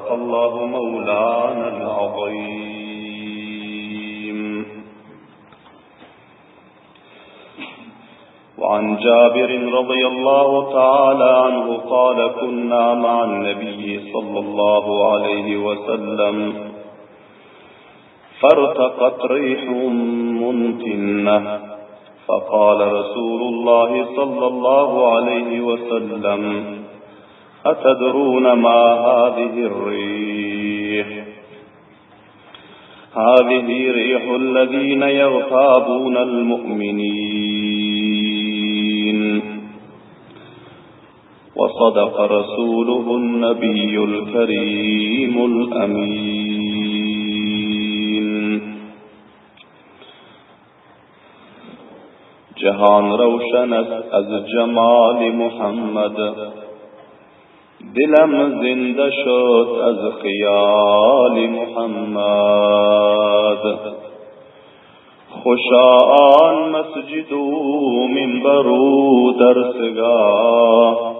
صدق الله مولانا العظيم وعن جابر رضي الله تعالى عنه قال كنا مع النبي صلى الله عليه وسلم فارتقت ريح منتنة فقال رسول الله صلى الله عليه وسلم أتدرون ما هذه الريح هذه ريح الذين يغتابون المؤمنين وصدق رسوله النبي الكريم الأمين جهان روشن است از جمال محمد دلم زنده شد از خیال محمد خوشا آن مسجد و منبر و درسگاه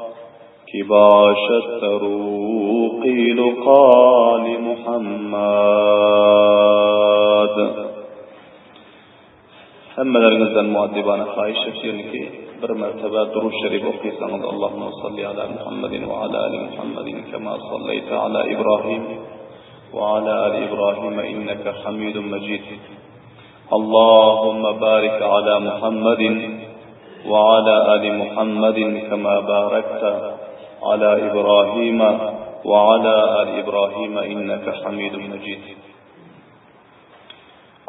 که باشد ترو قیل و قال محمد Hemmeleriňizden muaddibana haýyş etýän ki, bir mertebe Durud Şerif okysaňyz Allahumma salli ala Muhammedin we ala ali Muhammedin kema sallaýta ala Ibrahim we ala ali Ibrahim inneke Hamidun Mejid. Allahumma barik ala Muhammedin we ala ali Muhammedin kema barakta ala Ibrahim we ala ali Ibrahim inneke Hamidun Mejid.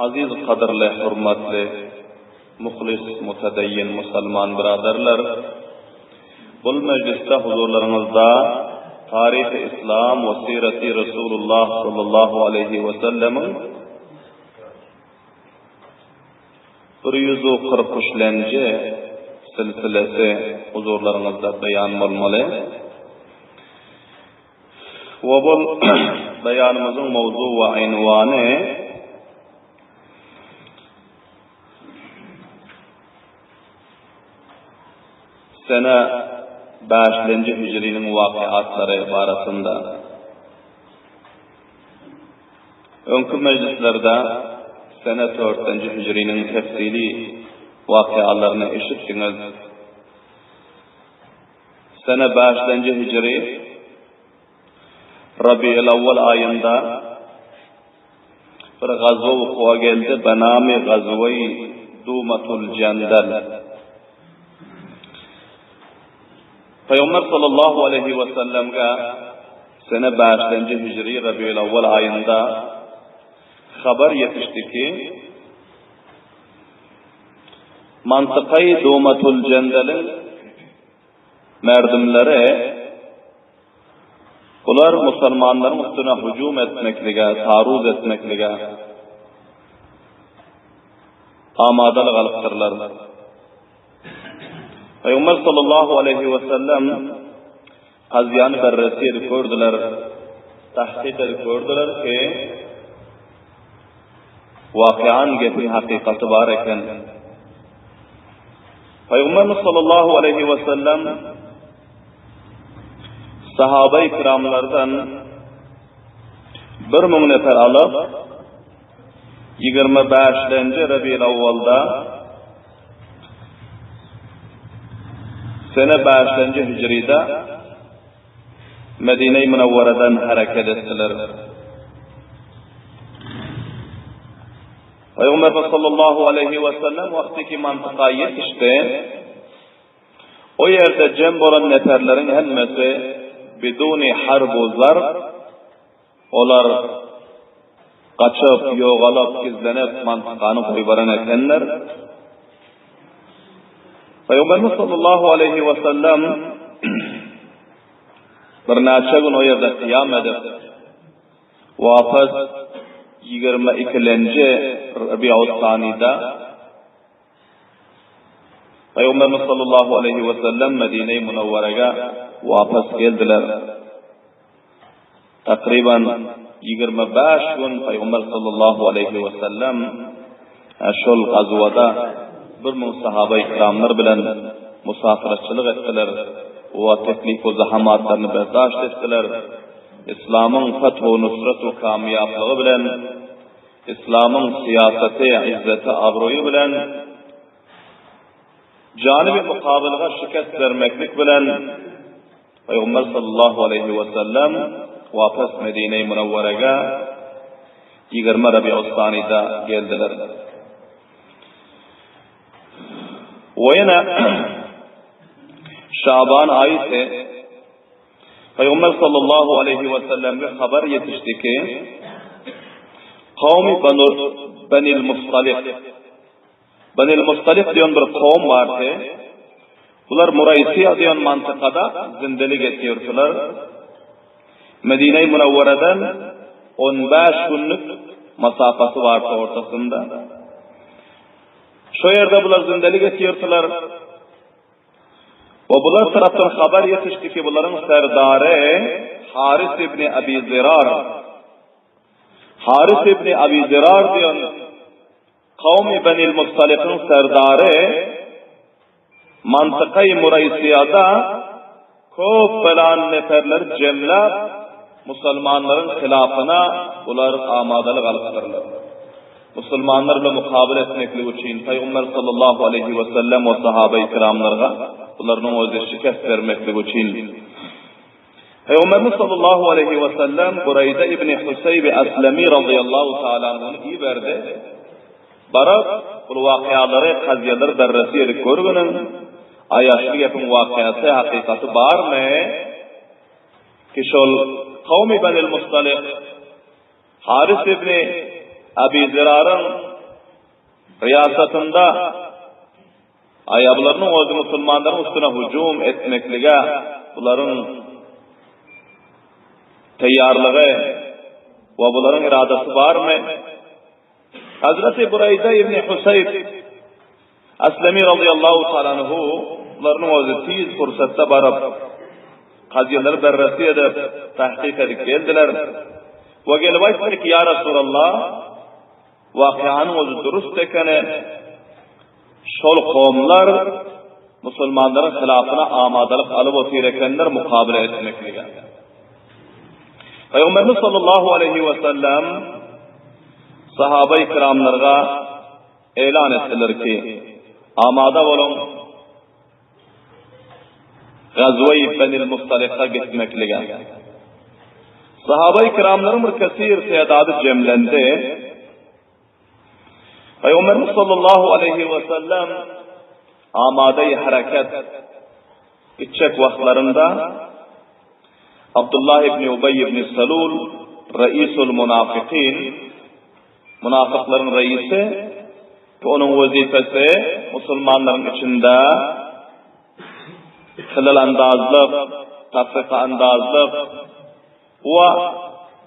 Aziz gadyrly hormatly muhlis mutedeyyin musalman byradarlar! Bul mejlisde huzurlaryňyzda Taryhy Islam we Sireti Resulullah sallallahu aleýhi we sellemiň 143-lenji silsilesi huzurlaryňyzda beýan bolmaly. We bul beýanymyzyň mowzu we ynwany Sene bäşlenji hijriniň wakyatlary barasynda. Öňki mejlislerde sene dörtlenji hijriniň tefsili wakyalaryny eşitdiňiz. Sene bäşlenji hijri Rabi'l-Awwal aýynda bir gazwa wukuwa geldi, benami gazweý Dumatul Jendel. Pygamber sallallahu aleýhi we sellemge sene bäşlenji hijri Rabi'l-Awwal aýynda habar ýetişdi ki, Mantykaý Dumatul Jendeliň merdimleri bular musulmanlaryň üstüne hüjüm etmeklige, taruz etmeklige amadalyk alypdyrlar. Pygamber sallallahu aleýhi we sellem kazyýany berresi edip gördüler, tahkyk edip gördüler ki, Wakyýan gepiň hakykaty bar eken. Pygamberimiz sallallahu aleýhi we sellem sahaba-i kiramlardan 1000 nefer alyp 25-lenji Rabiul Awwalda sene 5-lenji hijride Medine-i Münewwereden hereket etdiler. Pygamberimiz sallallahu aleýhi we sellem wagty ki mantyka ýetişdi, o ýerde jem bolan neferleriň hemmesi biduni harbu zarb olar gaçyp, ýogalyp, gizlenip mantykany goýberen ekenler. Pygamberimiz sallallahu aleýhi we sellem birnäçe gün o ýerde kyýam edip, Wafat 22-lenji Rabi'us-Sanyda Pygamberimiz sallallahu aleýhi we sellem Medine-i Munawwaraga wapas geldiler. Takryban 25 gün Pygamber sallallahu aleýhi we sellem şol gazwada 1000 sahaba-i kiramlar bilen musafirçilik etdiler we teklif we zahamatlaryny berdaşt etdiler. Yslamyň feth-u nusrat we kamýaplygy bilen, Yslamyň syýasaty, yzzeti, abroýy bilen janyby mukabylga şikest bermeklik bilen Pygamber sallallahu aleýhi we sellem wapas Medine-i Münewwerege 20 Rabius-Sanyda geldiler. We ýene Şaban aýy Pygamber sallallahu aleýhi we sellemge habar ýetişdi ki, Kawmy Banu Benil Mustalyk Benil Mustalyk diýen bir kowum bardy. Bular Muraýsiýa diýen mantykada zindelik etýärdiler. Medine-i Münewwereden 15 günlük masafasy bardy ortasynda. Şo ýerde bular zindelik etýärdiler. We bular tarapdan habar ýetişdi ki, bularyň serdary Haris ibn Abi Zirar. Haris ibn Abi Zirar diýen kawmy Benil Mustalykyň serdary mantykaý Muraýsyýada köp belan neferleri jemläp, musulmanlaryň hylafyna bular amadalyk alypdyrlar. Musulmanlar bilen mukabyl etmeklik üçin Pygamber sallallahu aleýhi we sellem we sahabeýi kiramlarga bularynyň özi şikest bermeklik üçin Pygamberimiz sallallahu aleýhi we sellem Bureýde ibn Huseýb Eslemi razyýallahu taala anhuny iberdi. Baryp, bul wakyalary, kazyýalary berresi edip görgüniň, aýaşly gepiň wakyasy, hakykaty barmy? Ki şol kawmy Benil Mustalyk Haris ibn Abi Ziraryň riýasatynda aýablarynyň özi musulmanlaryň üstüne hüjüm etmeklige bularyň taýýarlygy we bularyň iradasy barmy? Hazreti Burayda ibn Husayb Aslami radiyallahu ta'ala anhu bularyň özi tiz pursatda baryp kazyýalary berresi edip tahkyk edip geldiler. We gelip aýtdylar ki, ýa Resulallah, wakyanyň özi dürüst ekeni, şol kowumlar musulmanlaryň hylafyna amadalyk alyp otyr ekenler mukabele etmeklige. Pygamberimiz sallallahu aleýhi we sellem sahaba-i kiramlarga elan etdiler ki, amada boluň, Gazwe-i Benil Mustalika gitmeklige. Sahaba-i kiramlaryň bir kesir tädady jemlendi. Pygamberimiz sallallahu aleýhi we sellem amada-i hereket gitjek wagtlarynda Abdullah ibn Ubay ibn Salul Raisul Munafikin Munafyklaryň reisi we onuň wezipesi musulmanlaryň içinde hylal-andazlyk, tafrika-andazlyk we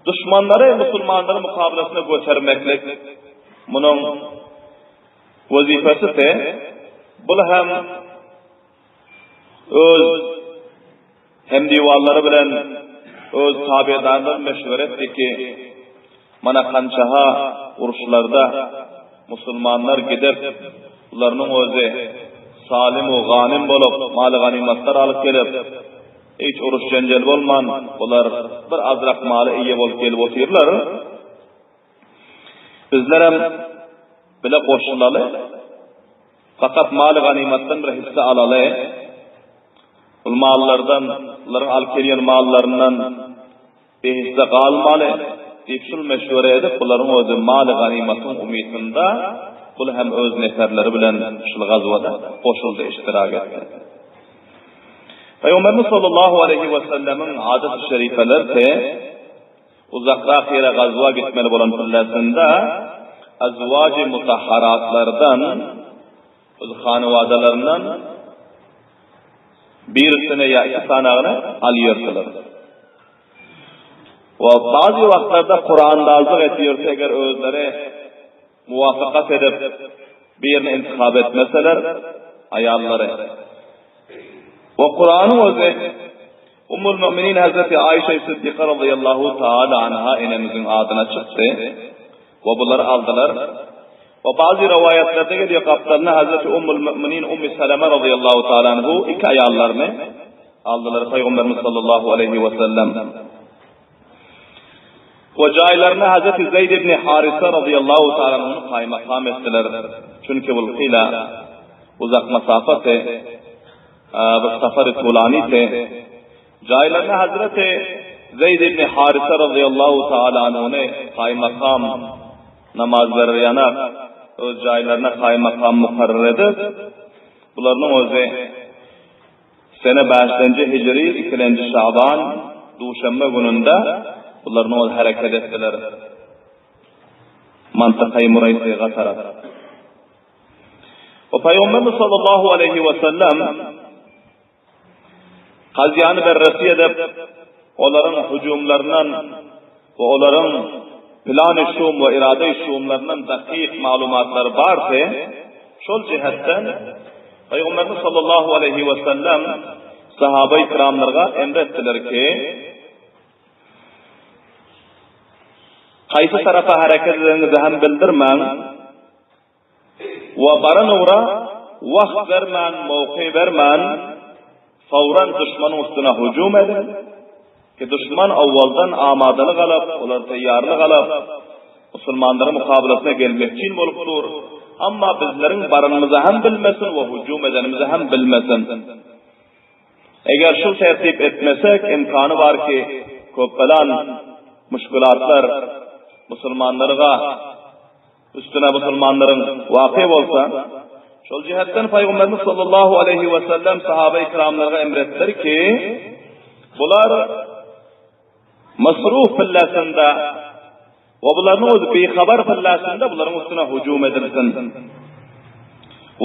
duşmanlary musulmanlaryň mukabylasyna götermeklik munuň wezipesidi. Bul hem öz hemdiwanlary bilen öz tabedarlary meşwere etdi ki, mana kançaha uruşlarda musulmanlar gidip, bularynyň özi salim u ganym bolup, maly ganymatlar alyp gelip, hiç uruş-jenjel bolman, bular bir azrak mala eýe bolup gelip otyrlar. Bizlerem bile goşulaly. Fakat maly ganymatdan bir hisse alaly. Ol mallardan, bularyň alyp gelýän mallaryndan bir hisse galmaly diýip şul meşwere edip, bularyň özi maly ganymatyň umytynda bul hem öz neferleri bilen şul gazwada goşuldy, iştirak etdi. Pygamberimiz sallallahu aleýhi we sellemiň adaty şerifeleri te Uzakrak ýere gazwa gitmeli bolan pillesinde azwajy mutahharatlardan, öz hanywadalaryndan birisini ýa iki sanagyny alýardylar. We bazy wagtlarda kurandazlyk etýärdi, eger özleri muwafakat edip birini intihap etmeseler, aýallary. We Kuranyň özi Ummul Müminin Hazreti Aýşe Siddiqa radiyallahu taala anha enemiziň adyna çykdy we bulary aldylar. We bazy rowaýatlarda gelýär gapdalyna Hazreti Ummul Müminin Ummi Salama radiyallahu taala anhu iki aýallaryny aldylar Pygamberimiz sallallahu aleýhi we sellem. We jaýlaryna Hazreti Zeýd ibn Harysa razyýallahu taala anhuny kaýmakam etdiler. Çünki bul kyla uzak masafaty, bir safary tulanyty. Jaýlaryna Hazreti Zeýd ibn Harysa razyýallahu taala anhuny kaýmakam namaz berer ýanak öz jaýlaryna kaýmakam mukarrar edip, bularynyň özi Sene bäşlenji hijri ikilenji şaban duşenbe gününde bular nol hereket etdiler. Mantykaýy Muraýsyga tarap. We Pygamberimiz sallallahu aleýhi we sellem kazyýany berresi edip, olaryň hüjümlerinden we olaryň plany şum we irade-i şumlaryndan dakyk maglumatlary bardy. Şol jihetden Pygamberimiz sallallahu aleýhi we sellem sahaba-i kiramlarga emr etdiler ki, Haýsy tarapa hereket edeniňizi hem bildirmäň we baran ugra wagt bermän, mowky bermän, fawran duşmanyň üstüne hüjüm ediň ki, duşman owaldan amadalyk alyp, olar taýýarlyk alyp, Musulmanlaryň mukabalasyna gelmekçin bolup dur. Amma bizleriň baranymyzy hem bilmesin we hüjüm edenimizi hem bilmesin. Eger şu tertip etmesek, imkany bar ki, köp belan muşkulatlar musulmanlarga üstüne musulmanlaryň waky bolsa, şol jihetden Pygamberimiz sallallahu aleýhi we sellem sahaba-i kiramlarga emretdiler ki, bular Masruf pillasynda we bularyň özi bihabar pillasynda bularyň üstüne hüjüm edilsin.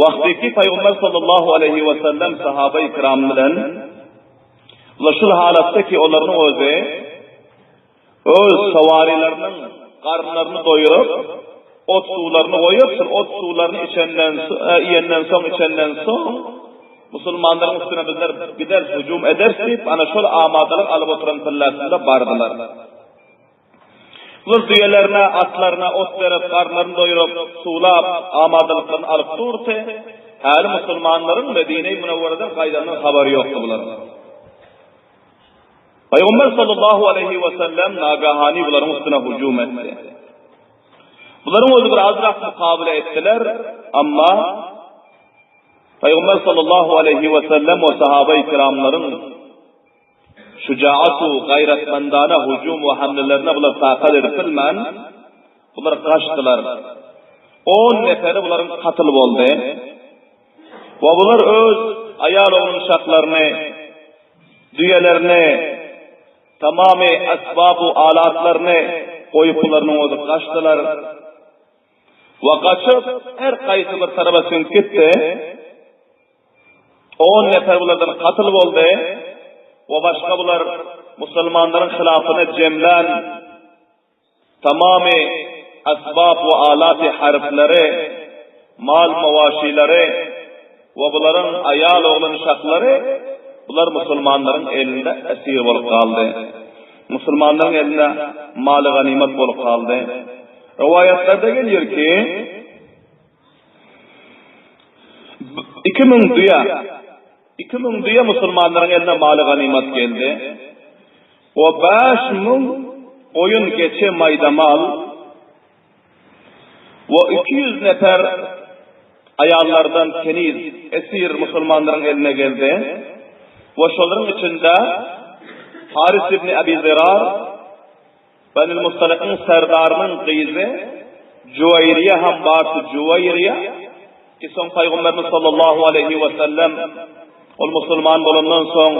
Wagtyky Pygamber sallallahu aleýhi we sellem sahaba-i kiram bilen bular şul halatda ki olaryň özi öz sawarileriniň garynlaryny doýuryp, ot suwlaryny goýup, şol ot suwlaryny içenden, iýenden soň, içenden soň Musulmanlaryň üstüne bizler gideris, hüjüm ederis diýip, ana şol amadalyk alyp oturan pillasynda bardylar. Bular düýelerine, atlaryna ot berip, garynlaryny doýuryp, suwlap, amadalyklaryny alyp durdy. Häli musulmanlaryň Medine-i Münewwereden gaýdandan habary ýokdy bularyň. Pygamber sallallahu aleýhi we sellem nagahany bularyň üstüne hüjüm etdi. Bularyň özi bir azrak mukabele etdiler, amma Pygamber sallallahu aleýhi we sellem we sahaba-i kiramlaryň şujaat-u gaýratmandana hüjüm we hamlelerine bular takat edip bilmän, bular gaçdylar. On neferi bularyň katyl boldy. We bular öz aýal oglan-uşaklaryny, düýelerini, tamamy esbab-u alatlaryny goýup bularynyň özi gaçdylar. We gaçyp, her haýsy bir taraba süňk gitdi. On nefer bulardan katyl boldy. We başga bular musulmanlaryň hylafyna jemlän tamamy esbap we alaty harpleri, mal mawaşilary we bularyň aýal oglan şahlary bular musulmanlaryň elinde esir bolup galdy. Musulmanlaryň elinde maly ganymat bolup galdy. Rowaýatlarda gelýär ki, 2000 düýe, 2000 düýe musulmanlaryň eline maly ganymat geldi. We 5000 goýun geçe maýda mal we 200 nefer aýallardan keniz, esir musulmanlaryň eline geldi. We şolaryň içinde Haris ibn Abi Zirar Benil Mustalikyň serdarynyň gyzy Juwaýriýe hem bardy, Juwaýriýe, ki soň Pygamberimiz sallallahu aleýhi we sellem ol musulman bolandan soň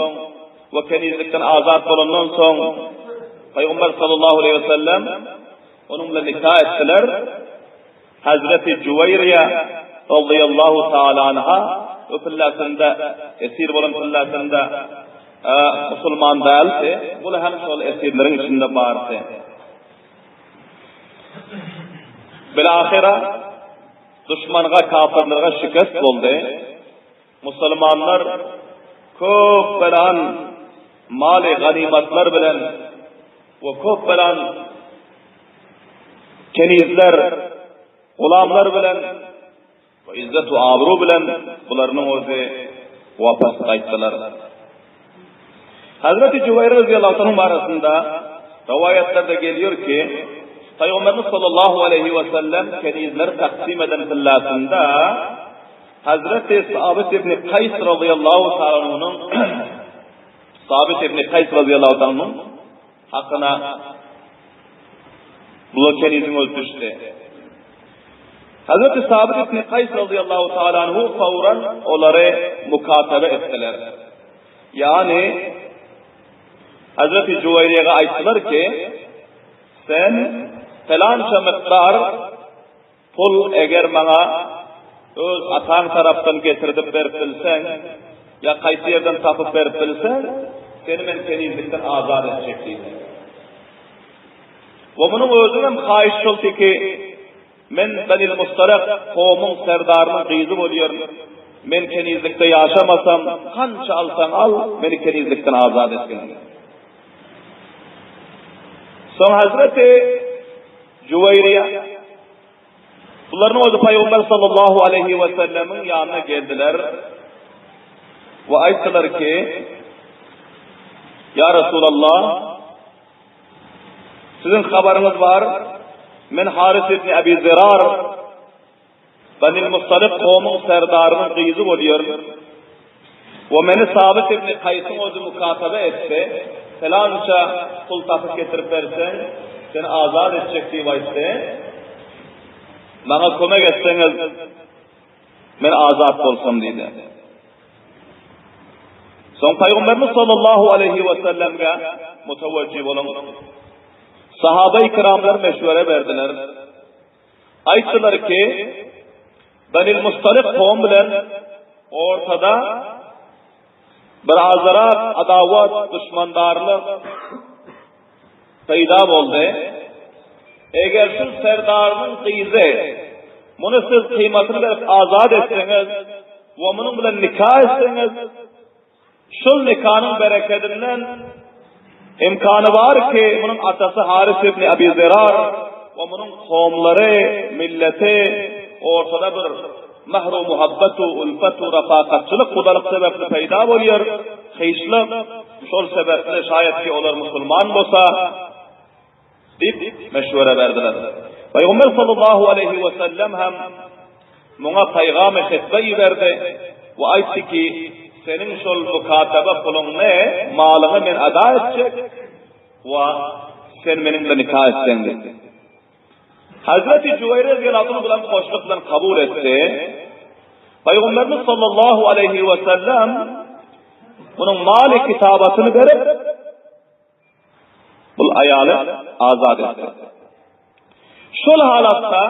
we kenizlikden azat bolandan soň Pygamber sallallahu aleýhi we sellem onuň bilen nika etdiler. Hazreti Juwaýriýe radiyallahu taala anha o pillasynda esir bolan pillasynda musulman däldi. Bul hem şol esirleriň içinde bardy. Bilahira duşmanga kafirlerge şikest boldy. Musulmanlar köp belan maly ganymatlar bilen we köp belan kenizler, gulamlar bilen we izzet we abru bilen bularynyň özi wapas gaýtdylar. Hazreti Juwaýr razyýallahu anhu barasynda. Rowaýatlarda gelýär ki, Pygamberimiz sallallahu aleýhi we sellem kenizleri taksim eden tyllasynda Hazreti Sabit ibn Kaýs razyýallahu taala anhunyň Sabit ibn Kaýs razyýallahu taala anhunyň hakyna bu keniziň özi düşdi. Hazreti Sabit ibn Kaýs razyýallahu taala anhu fawran olary mukataba etdiler. Ýagny Hazreti Juwaýriýege aýtdylar ki, Sen pelança mukdar pul eger maňa öz ataň tarapdan getirdip berip bilseň, ýa haýsy ýerden tapyp berip bilseň, seni men kenizlikden azat etjek diýdi. We munuň özüniň hem haýyşy şoldy ki, Men Benil Mustalyk kowumyň serdarynyň gyzy bolýaryn. Men kenizlikde ýaşamasam, kança alsaň al, meni kenizlikden azat etgin. Soň Hazreti Juweýriýa bularyň özi Pygamber sallallahu aleýhi we sellemiň ýanyna geldiler we aýtdylar ki, Ýa Resulallah, Siziň habaryňyz bar, men Haris ibn Abi Zirar, Benil Mustalyk kowumyň serdarynyň gyzy bolýaryn. We meni Sabit ibn Kaýsyň özi mukataba etdi, Pylança pul tapyp getirip berseň, seni azat etjek diýip aýtdy. Maňa kömek etseňiz, Men azat bolsam diýdi. Soň Pygamberimiz sallallahu aleýhi we sellemge mutawajjih boluň. Sahaba-i kiramlar meşwere berdiler. Aýtdylar ki, Benil Mustalyk kowum bilen ortada bir azarak adawat, duşmandarlyk peýda boldy. Eger şu serdarynyň gyzy muny siz kymatyny berip azat etseňiz we munuň bilen nika etseňiz, şol nikanyň berekedinden imkany bar ki, munuň atasy Haris ibn Abi Zirar we munuň kowumlary, milleti ortada bir mähru muhabbatu, ulfatu, rafakatçylyk, gudalyk sebäpli peýda bolýar, hyşlyk. Şol sebäpli şaýat ki olar musulman bolsa, diýip meşwere berdiler. Pygamber sallallahu aleýhi we sellem hem muňa paýgamy hetbe iberdi we aýtdy ki, seniň şol mukataba puluňny, malyňy men ada etjek we sen meniň bilen nika etseň diýdi. Hazreti Juweýre radiyallahu anhu bilen hoşluk bilen kabul etdi. Pygamberimiz sallallahu aleýhi we sellem munuň maly kitabatyny berip, Bul aýaly azat etdi. Şol halatda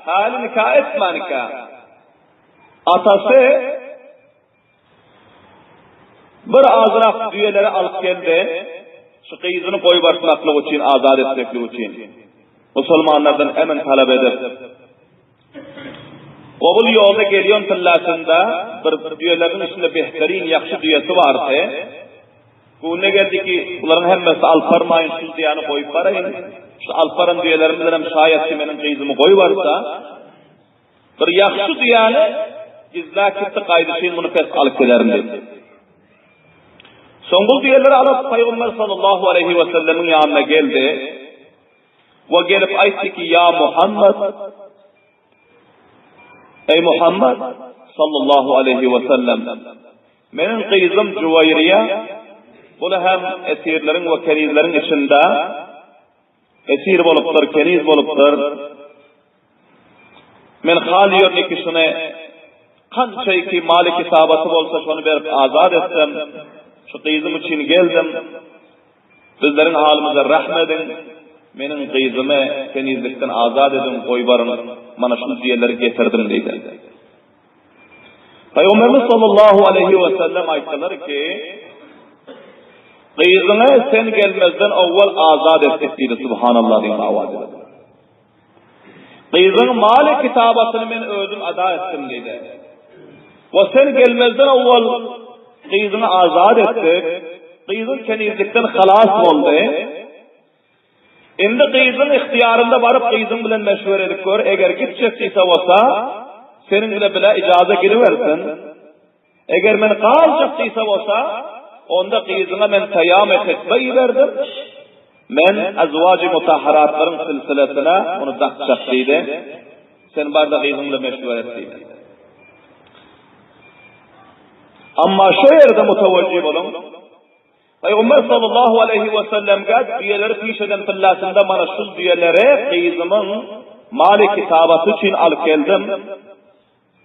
häli nika etmänkä atasy bir azrak düýeleri alyp geldi, şu gyzyny goýbartmaklyk üçin, azat etmeklik üçin. Musulmanlardan emin talap edip, Gobul ýolda gelýän tyllasynda bir düýeleriniň içinde behterin ýagşy düýesi bardy. Göwnüne geldi ki, bularyň hemmesi alyp barmaýyn, şul düýäni goýup baraýyn. Şu alyp baran düýelerim bilenem şaýat ki meniň gyzymy goýubarsa, bir ýagşy düýäni gizläp gitdi, gaýdyşyn muny pes alyp gelerin diýip. Soň bul düýeleri alyp Pygamber sallallahu aleýhi we sellemiň ýanyna geldi. We gelip aýtdy ki, Ýa Muhammet, Eý Muhammet, sallallahu aleýhi we sellem, meniň gyzym Juwaýriýa, bul hem esirleriň we kenizleriň içinde esir bolupdyr, keniz bolupdyr. Men hal ýörün ikisini kança iki maly kitabaty bolsa şony berip azat etsem, şu gyzym üçin geldim. Bizleriň halymyza rähm ediň, meniň gyzymy kenizlikden azat ediň, goýbaryň, mana şul düýeleri getirdim diýdi. Pygamberimiz sallallahu aleýhi we sellem aýtdylar ki, Gyzyňy sen gelmezden owwal azat etdik diýdi, subhanallah diýen awaz edip. Gyzyň maly kitabatyny men özüm ada etdim diýdi. We sen gelmezden owwal gyzyňy azat etdik. Gyzyň kenizlikden halas boldy. Indi gyzyň ygtyýarynda baryp gyzyň bilen meşwere edip gör, eger gitjek diýse bolsa, seniň bile bile ijaza giribersin. Eger men galjak diýse bolsa, onda gyzyňa men taýamy hetbe iberdim. Men azwajy mutahharatlaryň silsilesine muny dakjak diýdi. Sen bar-da gyzyň bilen meşweret et diýdi. Amma şu ýerde mutawajjih boluň. Pygamber sallallahu aleýhi we sellemge düýeleri piş eden tyllasynda mana şul düýeleri gyzymyň maly kitabaty üçin alyp geldim.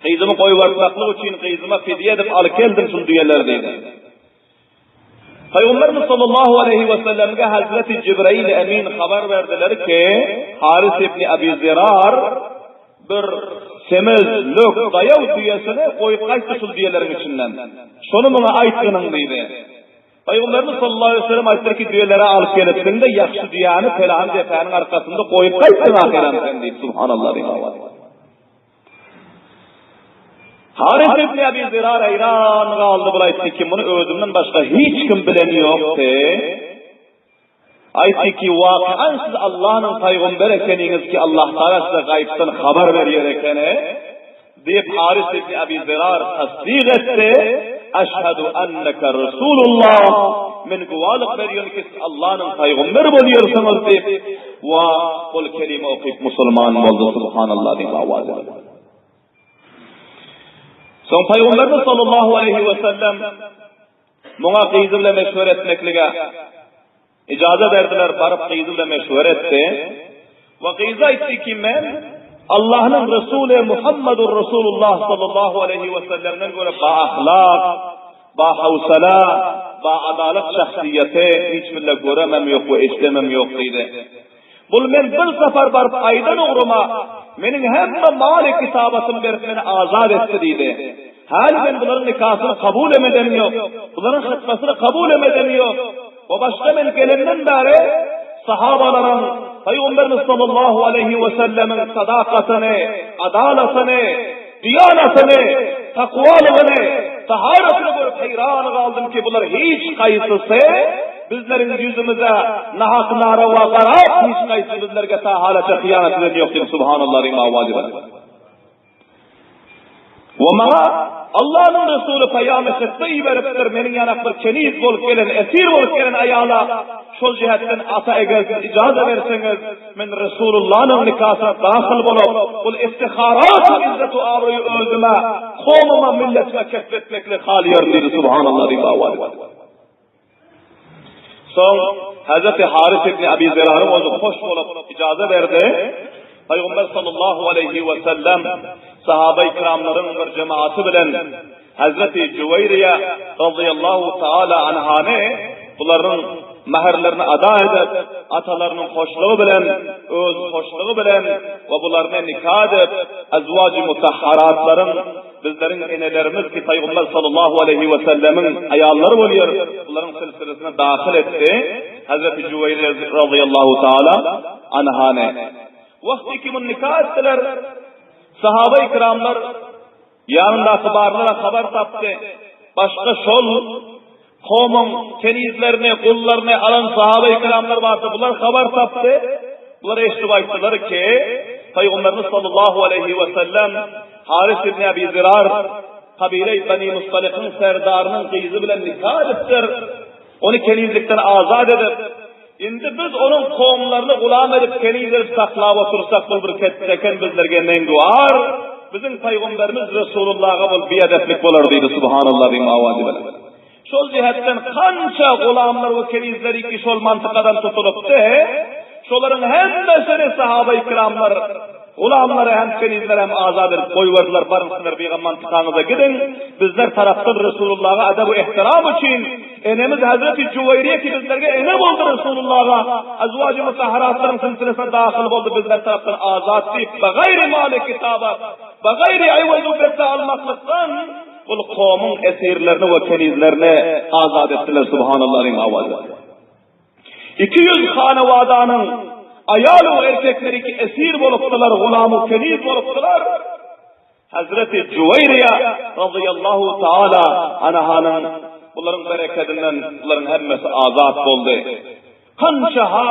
Gyzymy goýbertmeklik üçin gyzyma fidýe edip alyp geldim şul düýeleri diýdi. Pygamberimiz sallallahu aleýhi we sellemge Hazreti Jibrail Emin habar berdiler ki, Haris ibn Abi Zirar bir semiz, lök, daýaw düýesini goýup gaýtdy şul düýeleriň içinden. Şony muňa aýtgynyň diýdi. Pygamberimiz sallallahu aleýhi we sellem aýtdylar ki, düýeleri alyp gelipsiň-de, ýagşy düýäni pelany depäniň arkasynda goýup gaýtdyň ahyram sen diýip, subhanallah diýip. Haris ibn Abi Zirar haýran galdy, bul aýtdy ki, muny özümden başga hiç kim bilen ýokdy. Aýtdy ki, wakian siz Allahnyň paýgamberi ekeniňiz ki, Allah Taala size gaýypdan habar berýär ekeni. Diýip Haris ibn Abi Zirar tasdyk etdi, Eşhedü enneke Resulullah, men güwalyk berýän ki, siz Allahnyň paýgamberi bolýarsyňyz diýip, we ol kelime okyp musulman boldy, subhanallah diýip awaz edip. Soň Pygamberimiz sallallahu aleýhi we sellem muňa gyzy bilen meşweret etmeklige ijaza berdiler, baryp gyzy bilen meşweret etdi. We gyzy aýtdy ki, men Allahnyň Resuly Muhammedur Resulullah sallallahu aleýhi we sellemden görä ba ahlak, ba hawsala, ba adalat şahsyýeti hiç birle göremem ýok we eşidemem ýok diýdi. Bul men bir sapar baryp aýdan ugruma meniň hemme maly kitabatymy berip meni azat etdi diýdi. Häli men bularyň nikasyny kabul hem edenim ýok. Bularyň hytbasyny kabul hem edenim ýok. We başga men gelenden bäri sahabalaryň Pygamberimiz sallallahu aleýhi we sellemiň sadakatyny, adalatyny, diýanatyny, takwalygyny, taharatyny görüp haýran galdym ki bular hiç haýsysy bizleriň ýüzümize nahak narawa garap hiç haýsysy bizlerge ta halaça hyýanat eden ýok diýip subhanallah diýip awaz edip. We maňa Allanyň Resuly paýamy hytba iberipdir, meniň ýanak bir keniz bolup gelen, esir bolup gelen aýala şol jähetden ata eger siz ijaza berseňiz, men Resulullanyň nikasyna dahyl bolup, bul iftiharat we izzet-u abraýy özüme, kowmuma, milletime kesp etmekligi halaýaryn diýdi, Subhanallah diýip awaz etdi. Soň Hezreti Haris ibn Abi Ziraryň özi hoş bolup ijaza berdi. Pygamber sallallahu aleýhi we sellem sahaba-i kiramlaryň bir jemaaty bilen Hezreti Juweýriýe razyýallahu taala anhany bularyň mähirlerini ada edip, atalarynyň hoşlugy bilen, öz hoşlugy bilen we bularyny nika edip, azwajy mutahharatlaryň Bizleriň enelerimiz ki Pygamber sallallahu aleýhi we sellemiň aýallary bolýar, bularyň silsilesine dahyl etdi Hazreti Juweýriýe razyýallahu taala anhany. Wagty ki muny nika etdiler, sahaba-i kiramlar ýanyndaky barlara habar tapdy. Başga şol Kowmuň kenizlerini, gullaryny alan sahaba-i kiramlar bardy. Bular habar tapdy. Bular eşidip aýtdylar ki, Pygamberimiz sallallahu aleýhi we sellem Haris ibn Abi Zirar kabile-i Beni Mustalikyň serdarynyň gyzy bilen nika edipdir. Ony kenizlikden azat edip, indi biz onuň kowumlaryny gulam edip, keniz edip saklap otursak, bul bir ketdeken bizlerge menguar, biziň Pygamberimiz Resulullaha bul biedeplik bolar diýdi. Subhanallah diýip awazy bilen. Şol jähetden kança gulamlar we kenizler ki şol mantykadan tutulypdy, şolaryň hemmesini sahaba-i kiramlar gulamlary hem kenizleri hem azat edip goýberdiler, baryň sizler bigam mantykaňyza gidiň, bizler tarapdan Resulullaha edeb-u ehtiram üçin enemiz Hazreti Juweýriýe ki bizlerge ene boldy Resulullaha, azwajy mutahharatlaryň silsilesine dahyl boldy bizler tarapdan azat diýip, begaýri maly kitabat, begaýri iwaz-u bedde almaklykdan, Bul kowmuň esirlerini we kenizlerini azat etdiler Subhanallah diýip awaz berdi. 200 hanawadanyň aýal we erkekleri ki esir bolupdylar, gulam we keniz bolupdylar. Hazreti Juweýriýa radiyallahu taala anhanyň bularyň berekedinden bularyň hemmesi azat boldy. Kança-ha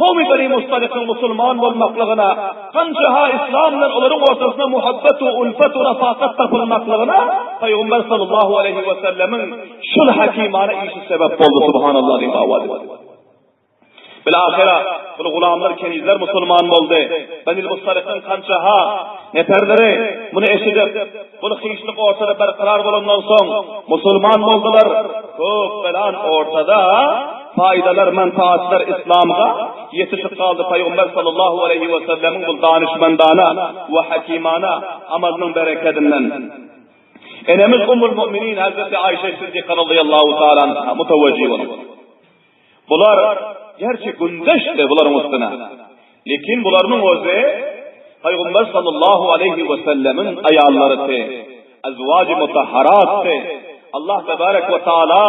kowmy Beni Mustalykyň musulman bolmaklygyna, kança-ha yslam bilen olaryň ortasynda muhabbet we ulfet we rafakat tapylmaklygyna Pygamber sallallahu aleýhi we sellemiň şul hakimana işi sebäp boldy, subhanallah diýip awaz etdi. Bilahyra, bul gulamlar, kenizler musulman boldy. Benil Mustalykyň kança-ha neperleri muny eşidip, bul hyşlyk ortada berkarar bolandan soň, musulman boldular. Köp belan ortada faýdalar, manfaatlar islamga ýetişip galdy. Pygamber sallallahu aleýhi we sellemiň bul danyşmendana we hakimana amalynyň berekedinden. Enemiz Ummul Mu'minin Hazreti Aýşe Siddiqa radiyallahu taala anha mutawajjih boluň. Bular gerçi gündeşdi bularyň üstüne. Lekin bularynyň özi Pygamber sallallahu aleýhi we sellemiň aýallarydy. Azwajy mutahharatdy. Allah tebarek we taala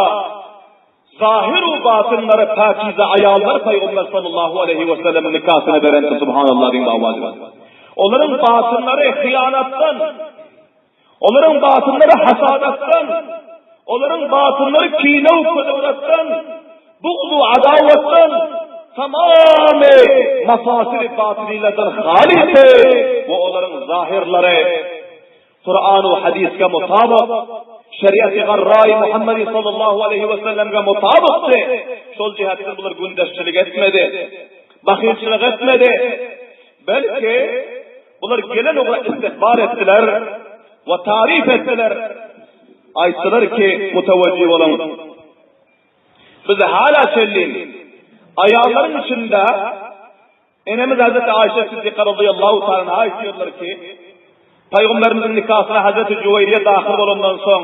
zahir we batynlary pakize aýallar Pygamber sallallahu aleýhi we sellemiň nikasyna berendi subhanallah diýip awaz. Olaryň batynlary hyýanatdan Olaryň batynlary hasadatdan, olaryň batynlary kine-u-kudratdan, bugz-u adawatdan, tamamy mafasyly batynylardan halydy we olaryň zahyrlary Kuran-u hadysga mutabyk, şeriaty garraýy Muhammedi sallallahu aleýhi we sellemge mutabykdy. Şol jihetden bular gündeşçilik etmedi, bahylçylyk etmedi. Belki, Bular gelen ugra istikbal etdiler we taryp etdiler. Aýtdylar ki, mutawajjih boluň. Biz hala çenli aýallaryň içinde enemiz Hazreti Aýşe Siddiqa radiyallahu ta'ala anha aýtýarlar ki, Pygamberimiziň nikasyna Hazreti Juweýriýe dahyl bolandan soň,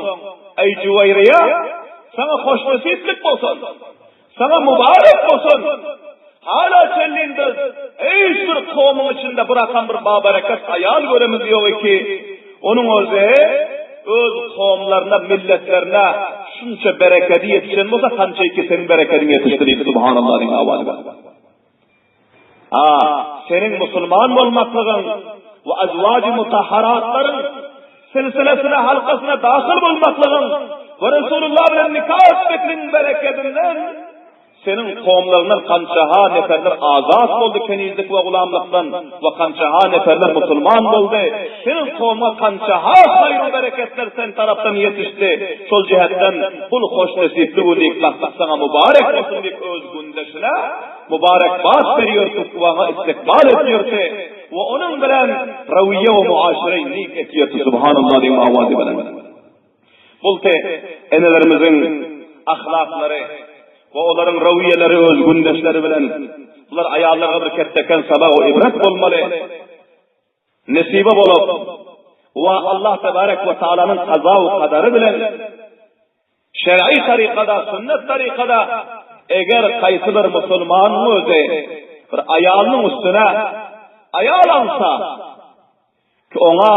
Eý Juweýriýe, saňa hoşnesiplik bolsun. Saňa mubarek bolsun! Hala çenlin biz hiç bir kowumyň içinde bir akam bir baberekat aýal göremiz ýok eki, onuň özi öz kowumlaryna, milletlerine şunça berekedi ýetişen bolsa, kança iki seniň berekediň ýetişdi diýip subhanallah diýip awaz berdi. Ha, seniň musulman bolmaklygyň we azwajy mutahharatlaryň silsilesine, halkasyna dahyl bolmaklygyň we Resulullah bilen nikah etmekligiň berekedinden seniň kowumlaryňdan kançaha neferler azat boldy kenizlik we gulamlykdan we kançaha neferler musulman boldy. Seniň kowumyňa kançaha haýr-u bereketler sen tarapdan ýetişdi. Şol jähetden bul hoşnesipli gün diýip bakdyk saňa mubarek bolsun diýip öz gündeşine Mubarekbat berýär tukwaňa istikbal edýärse we onuň bilen rawiýe we muaşere nik etýärse subhanallah diýen awazy bilen. Bulte enelerimiziň ahlaklary we olaryň rawiýeleri öz gündeşleri bilen bular aýallara bir ketdeken sabak we ibret bolmaly. Nesibe bolup we Allah tebarek we taalanyň kaza we kadary bilen Şer'i tarykada, sünnet tarykada eger haýsy bir musulmanyň özi bir aýalynyň üstüne aýal alsa, ki oňa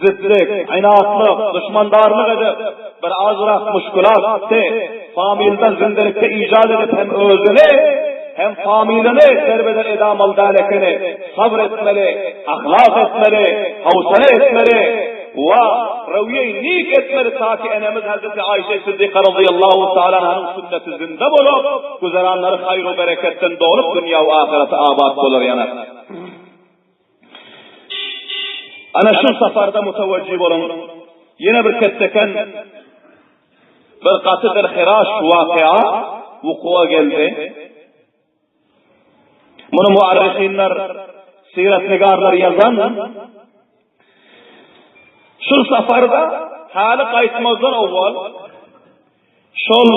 zitlik, inatlyk, duşmandarlyk edip, bir azrak muşkulat familden zindelikde ijat edip hem özüni, hem familini derbeder edamaly däl ekeni, sabr etmeli, ahlak etmeli, howsala etmeli we röwýeý nik etmeli taki enemiz Hazreti Aýşe Siddiqa razyýallahu taala anhanyň sünneti zinde bolup, güzeranlary haýr-u bereketden dolup dünýä we ahyreti abat bolar ýanar. Ana şu saparda mutawajjih boluň. Ýene bir ketdeken bir gaty dilhiraş wakyýa wukuwa geldi. Muny muarrihinler, syratnigarlar ýazan. Şu saparda haly gaýtmazdan owal şol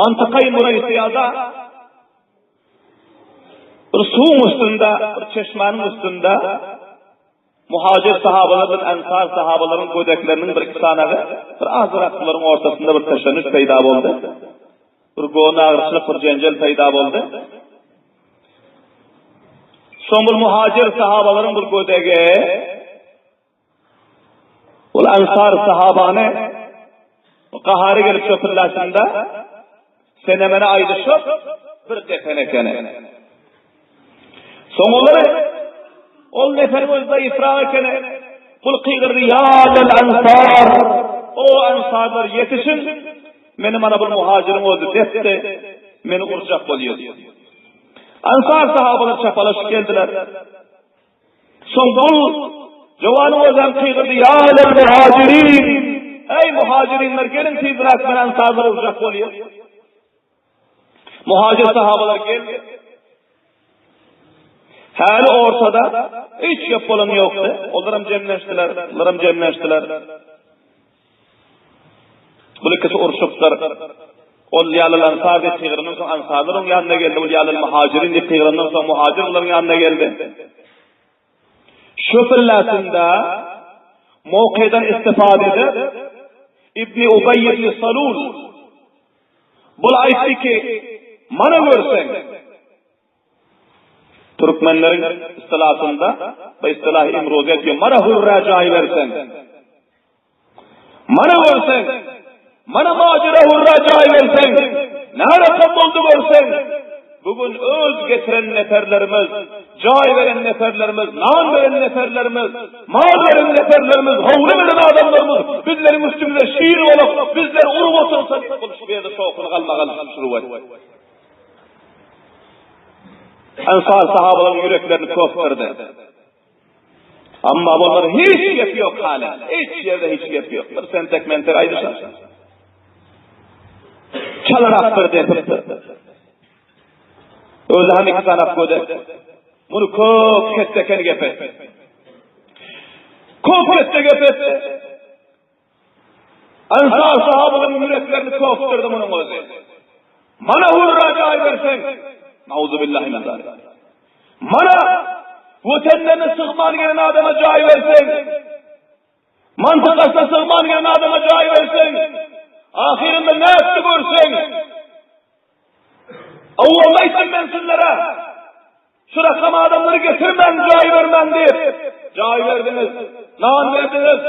mantykaý Muraýsyýada bir suwuň üstünde, bir çeşmäniň üstünde Muhajir sahabalar bilen ensar sahabalaryň gödekleriniň bir iki sanagy bir azrak bularyň ortasynda bir teşennüş peýda boldy. Bir göwün agyryşlyk, bir jenjel peýda boldy. Soň bir muhajir sahabalaryň bir gödegi ol ensar sahabany gahary gelip çöpürläşinde senemene aýdyşyp bir depen ekeni. Soň olary ol neferiň özi zaýyfrak ekeni. Bul gygyrdy, Ýa lel ensar! O ensarlar ýetişiň! Meni mana bul muhajiriň özi depdi, meni urjak bolýar. Ensar sahabalar çapalaşyp geldiler. Soň bul jowanyň özem gygyrdy, Ýa lel muhajirin! Eý muhajirinler, geliň tizräk meni ensarlar urjak bolýar. Muhajir sahabalar geldi. Häli ortada hiç gep bolan ýokdy. Olaram jemleşdiler, bularam jemleşdiler. Bul ikisi urşupdyr. Ol ýalyl ansar diýip gygyrandan soň ansarlar oň ýanyna geldi. Ol ýalyl muhajirin diýip gygyrandan soň muhajir bularyň ýanyna geldi. Şu pillasynda mowkydan istifade edip Ibni Ubaý ibn Salul bul aýtdy ki, mana görseň, Türkmenleriň istilasynda, bu istilahy imruzy aýtýar, mana hürrä jaý berseň, mana görseň, mana majira hürrä jaý berseň, närakam boldy görseň, bu gün öz getiren neferlerimiz, jaý beren neferlerimiz, nan beren neferlerimiz, mal beren neferlerimiz, howly beren adamlarymyz bizleriň üstümize şir bolup, bizleri urup otursa diýip, bul şu ýerde şowhuny galmagal şurup etdi. Ensar sahabalaryň ýüreklerini köpdürdi. Amma bular hiç gep ýok hala. Hiç ýerde hiç gep ýok. Bir sentek mentek aýdyşar. Çalarak bir depipdir. Özi hem iki sanak göde. Bunu köp ketdeken gep etdi. Köp ketde gep etdi. Ensar sahabalaryň ýüreklerini köpdürdi munuň özi. Mana hurra jaý berseň, nauzubillahi min zalik. Mana wetenlerine sygman gelen adama jaý berseň, mantykasyna sygman gelen adama jaý berseň, ahyrynda nätdi görseň, Owalda aýtdym men sizlere, şu rakam adamlary getirmäň, jaý bermäň diýip. Jaý berdiňiz, nan berdiňiz,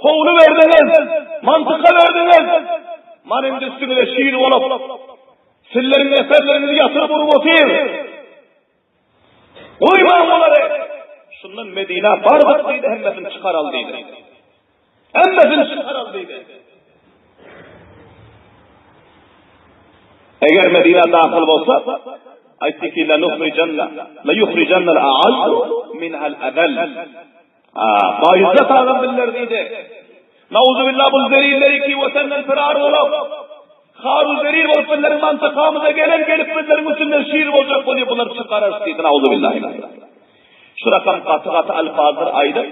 howly berdiňiz, mantyka berdiňiz. Man indi üstüňize şir bolup, sizleriň neferleriňizi ýatyryp urup otyr. Goýmaň olary. Şundan Medinä bardyk diýdi, hemmesini çykaraly diýdi. Hemmesini çykaraly diýdi. Eger Medinä dahyl bolsa, aýtdy ki, la nuhrijanna, la yuhrijanna al-a'azzu minhal azal. Baýyzzat adam biller diýdi. Nauzubillah bu zelilleri ki wetenden firar bolup, haru zelil bolup bizleriň mantakamyza gelen gelip bizleriň üstünden şir boljak bolýar bular çykararys diýdi. Nauzubillah. Şu rakam gaty gaty alfazlar aýdyp,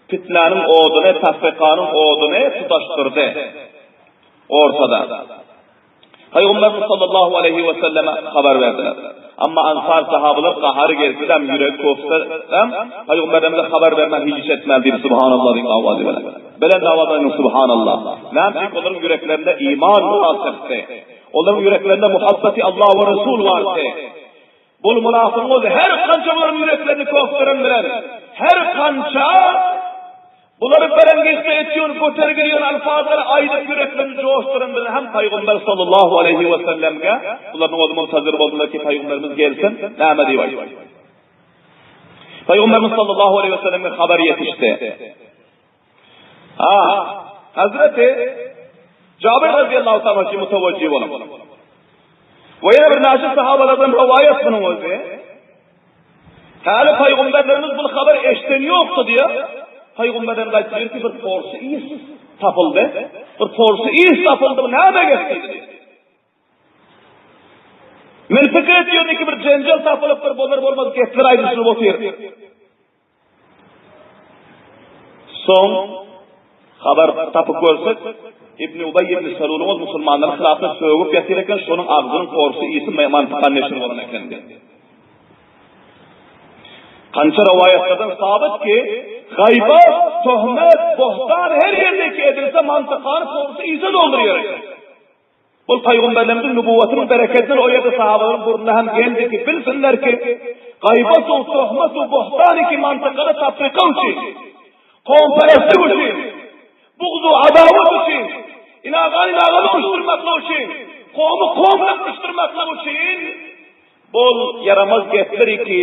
fitnäniň oduny, tafrikanyň oduny tutaşdyrdy. Ortada. Pygamberimiz sallallahu aleýhi we selleme habar berdiler. Amma ansar sahabalar gahary gelsedem, ýüregi kopsadam, Pygamberimize habar bermän hiç iş etmez diýip subhanallah diýip awazy bilen. Belent awazda aýdyň subhanallah. Näme üçin olaryň ýüreklerinde iman rasyhdy. Olaryň ýüreklerinde muhabbeti Allah we Resul bardy. Bul mynafygyň özi her kança bularyň ýüreklerini köpdüren bilen, her kança bulary berengiçde etýän, götergilýän alfazlary aýdyp ýüreklerini joşduran bilen hem Pygamber sallallahu aleýhi we sellemge bularyň özi muntazyr boldular ki, Pygamberimiz gelsin, näme diýip aýtdy. Pygamberimiz sallallahu aleýhi we sellemge habar ýetişdi. Ha, Hazreti Jabir radiyallahu ta'ala ki mutawajjih bolup. We ýene bir näçe sahabalardan rowaýat munuň özi. Häli paýgamberlerimiz bu habar eşden ýokdy diýär. Paýgamberlerimiz aýtdylar ki bir porsy is tapyldy. Bir porsy is tapyldy. Bu näme gep diýdi. Men pikir etýärdim ki bir jenjel tapylypdyr, bolar bolmaz gepler aýdyşylyp otyr. Soň habar tapyp görsek, Ibn Ubaý ibn Salulyň ol musulmanlaryň hylapyna sögüp ýatyr eken, şonuň agzynyň porsy ysy mantyka neşir bolan eken diýip. Kança rowaýatlardan sabyt ki, gaýbat, töhmet, bohtan her ýerdeki edilse mantykany porsy ysa doldurýar eken. Ol pygamberlerimiziň nübuwwatynyň bereketinden o ýerde sahabalaryň burnuna hem geldi ki, bilsinler ki, gaýbat-u, töhmet-u, bohtan ki mantykada tafrika üçin, kowumperestlik üçin, bugz-u adawat üçin, inagany inagany uruşdyrmaklyk üçin, kowumy kowum bilen uruşdyrmaklyk üçin bol ýaramaz gepler ki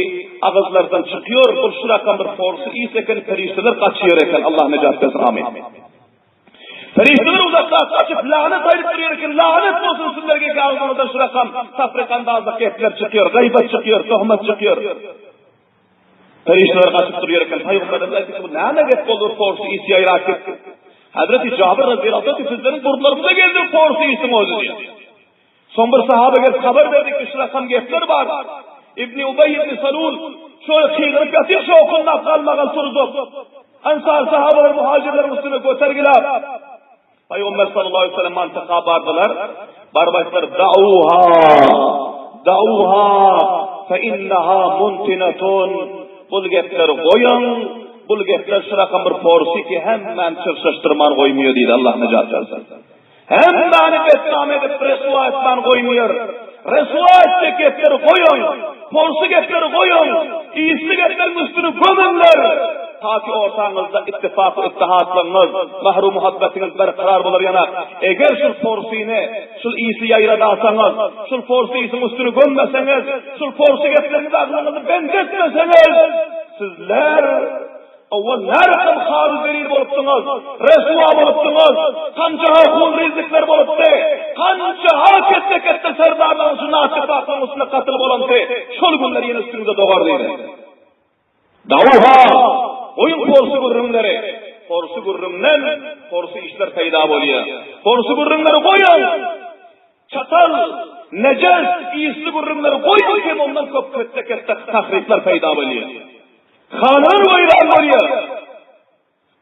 agyzlardan çykýar, bul şu rakam bir porsy is eken, perişdeler gaçýar eken, Allah nejat bersin, amin. Perişdeler uzakda gaçyp lanet aýdyp durýar eken, lanet bolsun sizlerge ki agzyňyzdan şu rakam tafrikandazlyk gepler çykýar, gaýbat çykýar, töhmet çykýar. Perişdeler gaçyp durýar eken, pygamberimiz aýtdy ki, bu näme gep boldy, porsy is ýaýrap gitdi. Hazreti Jabir radiyallahu anh sizleriň burunlaryňyza geldi porsy isiň özi diýdi. Soň bir sahaba gelip habar berdi ki, şu rakam gepler bar. Ibni Ubaý ibn Salul. Şöyle kygyryp ýatyr şowhunlap galmagal turzup. Ensar sahabalar muhajirleriň üstüne götergilap. Pygamber sallallahu aleyhi ve sellem mantyka bardylar. Baryp aýtdylar, Da'uha, da'uha, fe inneha muntinatun. Bul gepleri goýuň, bul gepler şurakam bir porsy ki hemmäni çyrşaşdyrman goýmaýar diýdi, Allah nejat bersin. Hemmäni betnam edip reswa etmän goýmaýar. Reswa etjek gepleri goýuň, porsy gepleri goýuň, ysly gepleriň üstüni gömüňler. Taki ortaňyzda ittifak we ittihatlygyňyz, mähru-muhabbetiňiz berkarar bolar ýanak. Eger şul porsyny, şul ysy ýaýradasaňyz, şul porsy ysyň üstüni gömmeseňiz, şul porsy gepleriňizi agzyňyzy bent etmeseňiz, sizler Owal närekam hary zelil bolupdyňyz, reswa bolupdyňyz, kança-ha hunrizlikler bolupdy, kança-ha ketde-ketde serdarlaryň şu natypaklygyň üstünde katyl bolandy, şol günler ýene üstüňize dogar diýdi. Dawa-ha, goýuň porsy gürrüňleri, porsy gürrüňden porsy işler peýda bolýar. Porsy gürrüňleri goýuň! Çatal, nejes, ysly gürrüňleri goýuň hem ondan köp ketde-ketde tahryplar peýda bolýar. Hanalar weýran bolýar.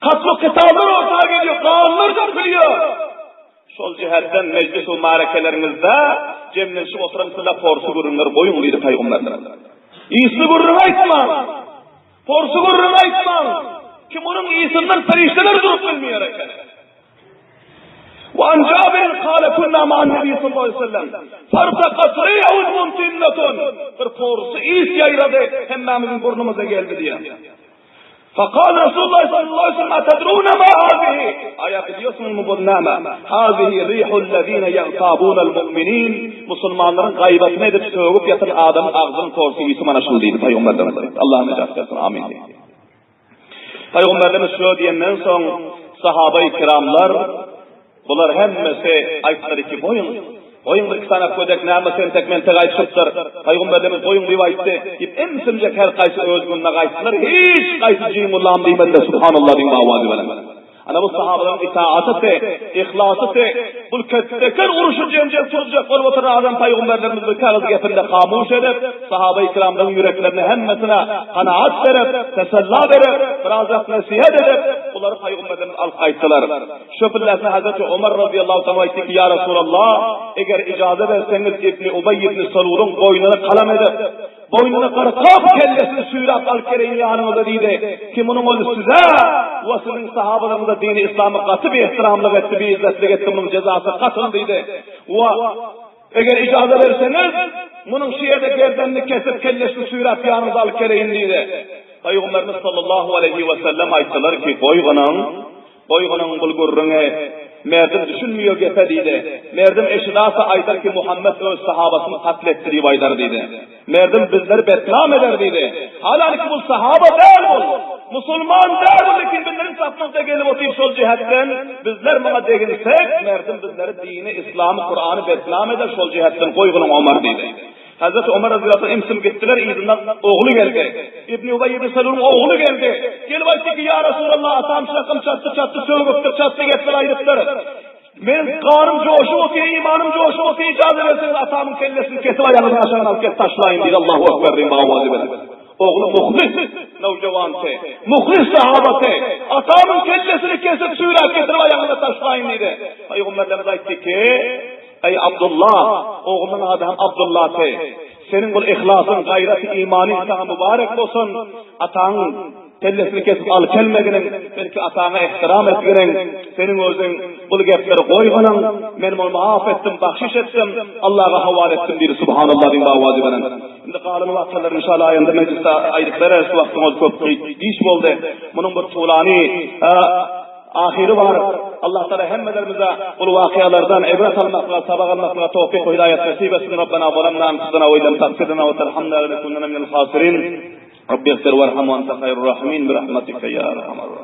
Katl-u-kytallar orta gelýär, ganlar dökülýär. Şol jähetden mejlis we marekeleriňizde jemlenişip oturan sizler porsy gürrüňleri goýuň diýdi pygamberler. Ysly gürrüň aýtmaň. Porsy gürrüň aýtmaň. Kim onuň ysyndan perişdeler durup bilmeýär eken. Wa an Jabir kale kunna ma'an Nebi sallallahu aleyhi ve sellem. Fartaqat ri'un muntinnatun. Bir porsy is ýaýrady, hemmämiziň burnumyza geldi diýýär. Fakal Resulullah sallallahu aleyhi ve sellem tedruna ma hazihi? Aýa bilýärsiňizmi bu näme? Hazihi rihul lezine yagtabunal mu'minin. Musulmanlaryň gaýbatyny edip sögüp ýatan adamyň agzynyň porsy ysy mana şul diýdi Pygamberimiz. Allah nejat bersin. Amin. Pygamberimiz şo diýenden soň sahabaýy kiramlar bular hemmesi aýtdylar ki, goýuň, goýuň bir iki sany gödek näme sentek mentek aýdyşypdyr. Pygamberimiz goýuň diýip aýtdy. Diýip emsimjek her gaýsy öz gününe gaýtdylar. Hiç gaýsy jimullam diýmediler. Subhanallah diýip awazy bilen. Ana bu sahabalaryň itaatysy, yhlasysy, bul ketdeker uruşy jenjel turuzjak bolup oturan adam pygamberlerimiz bir kagyz gepinde hamuş edip, sahabaýy kiramlaryň ýüreklerine hemmesine kanaat berip, tesella berip, birazrak nesihat edip, bulary pygamberlerimiz alyp gaýtdylar. Şo pillesine Hazreti Omar razyýallahu taala aýtdy ki, Ýa Resulallah, eger ijaza berseňiz Ibni Ubeý ibni Salulyň boýnuny kalam edip, Boýnuny gyrkyp, kellesini süýräp alyp geleýin ýanyňyza diýdi. Ki munuň özi size we siziň sahabalaryňyza dini yslamy gaty biehtiramlyk etdi, biizzetlik etdi, munuň jezasy katl diýdi. We eger ijaza berseňiz, munuň şu ýerde gerdenini kesip, kellesini süýräp ýanyňyza alyp geleýin diýdi. Pygamberimiz sallallahu aleýhi wesellem aýtdylar ki, Goý gynyň, Goý onuň bul gürrüňi. Merdim düşünmiýo gepe diýdi. Merdim eşidasa aýdar ki Muhammet öz sahabasyny katl etdi diýip aýdar diýdi. Merdim bizleri betnam eder diýdi. Halanki bul sahaba däl bul. Musulman däl bul lekin bizleriň sapymyzda gelip otyr şol jähetden bizler muňa deginsek merdim bizleri dini islamy Kurany betnam eder şol jähetden goý onuň Omar diýdi. Hazreti Omar razyýallahu anh imsim gitdiler, yzyndan ogly geldi. Ibni Ubeý ibn Selulyň ogly geldi. Gelip aýtdy ki, Ýa Resulallah, atam şakym çatdy, çatdy, sögüpdir, çatdy gepler aýdypdyr. Meniň ganym joşup otyr, imanym joşup otyr, ijaza berseňiz atamyň kellesini kesip aýagynyň aşagyna alyp gelip taşlaýyn diýdi. Allahu ekber diýip owazy bilen. Ogly muhlis nowjawanty, muhlis sahabaty, atamyň kellesini kesip süýräp getirip aýagyna taşlaýyn diýdi. Pygamberlerimiz aýtdy ki, Eý, Abdullah, oglunyň ady hem Abdullahdy. Seniň bul yhlasyň, gaýraty, imanyň saňa mübarek bolsun. Ataň kellesini kesip alyp gelmeginiň, belki ataňa ehtiram etginiň, seniň özüň bul gepleri goýganyň, men muny maaf etdim, bahşiş etdim, Allaha howala etdim diýdi. Subhanallah diýip owazy bilen. Indi galan wakalary inşallah aýynda mejlisde aýdyp bereris, wagtyň özi köp giç boldy. Munuň bir tulany Ahyry bar. Allah Taala hemmelerimize bul wakyýalardan ibret almaklyga, sabak almaklyga towfyk we hidaýat nesip etsin. Rabbena zalamna anfusena we ilem tagfir lena we terhamna lenekunenne minel hasirin. Rabbi gfir werham we ente haýrur rahimin bi rahmetike ya erhamer rahimin.